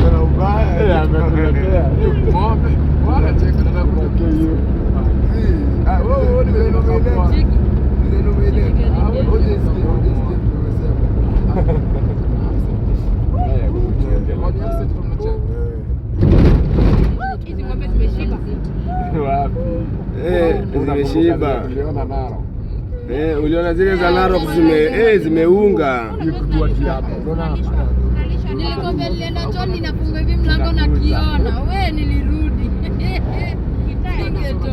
Kuna ubaya. Ametuletea. Ng'ombe. Wanacheka na Okay, Ah, wewe wewe ni umeileta. Cheki. Ndio umeileta. Hujasikia, hujasikia nimesema. Hizi ng'ombe zimeshiba. Wapi? Eh, zimeshiba. Tuliona Narok. Eh, uliona zile za Narok zimeunga. Nilikwambia nilienda chooni ninafunga hivi mlango na kiona. We nilirudi. Ningetoka.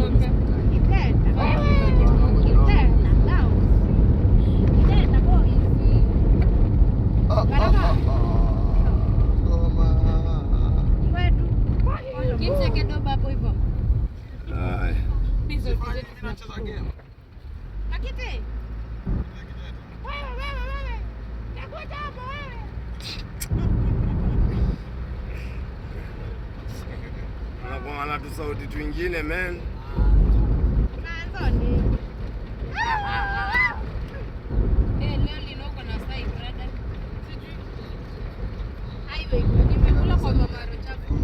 Ah, ah, ah, ah. Ngoma. Kimcheke doba hapo hivyo. Haya. Hizo hizo. Makite. Wewe wewe wewe. Nakuja hapo wewe. Unakuwa na tusauti twingine, man. Unaanza ni. Eh, leo linoko na sai brother. Sijui. Highway nimekula kwa mama Rochafu.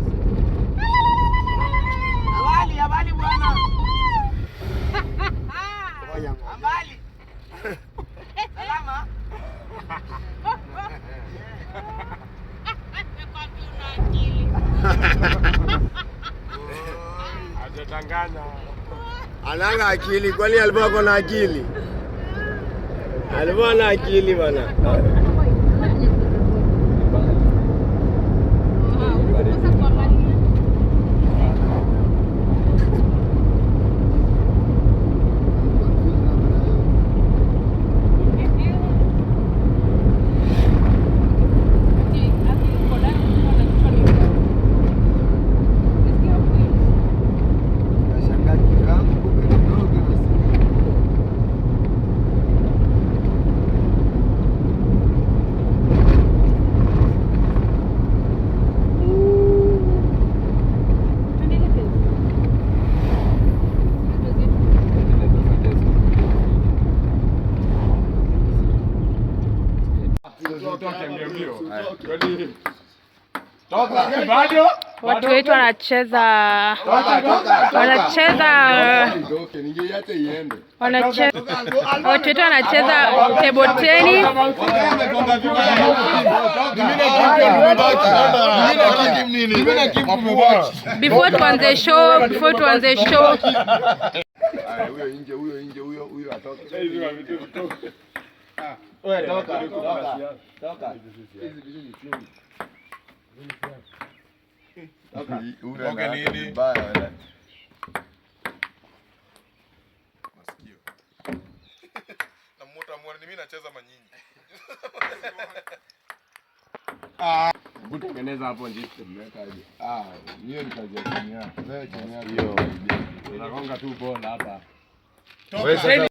Habari, habari bwana. Habari. Salama. Nakwambia una akili. Hajatanganya. Ananga akili, kwani alikuwa ako na akili? Alikuwa na akili bana. Ah, unakosa kuangalia. Confused na Brayo. Ati, ati uko ndani uko na kichwa ni ngumu. Nisikia kweli. Nashangaa kichwa yangu kumbe ni ndogo na si kubwa. Tuendelee pezi. Pezi. Tutoke mbio mbio. Kwani bado? Watu wetu wanacheza wanacheza wanacheza watu wetu wanacheza table tennis. Before tuanze show. Huyo nje, huyo nje, huyo huyo atoke. Hizi vitu vitoke. Wewe toka, toka. Toka. Hizi vitu ni chungu. Toka nini? Vibaya wewe. Masikio. Na muta ni mimi nacheza manyinyi. Hebu tengeneza hapo njisi. Ah, hiyo ni kazi ya chini yako. Wewe chini yako. Unagonga tu bola hapa. Wewe sasa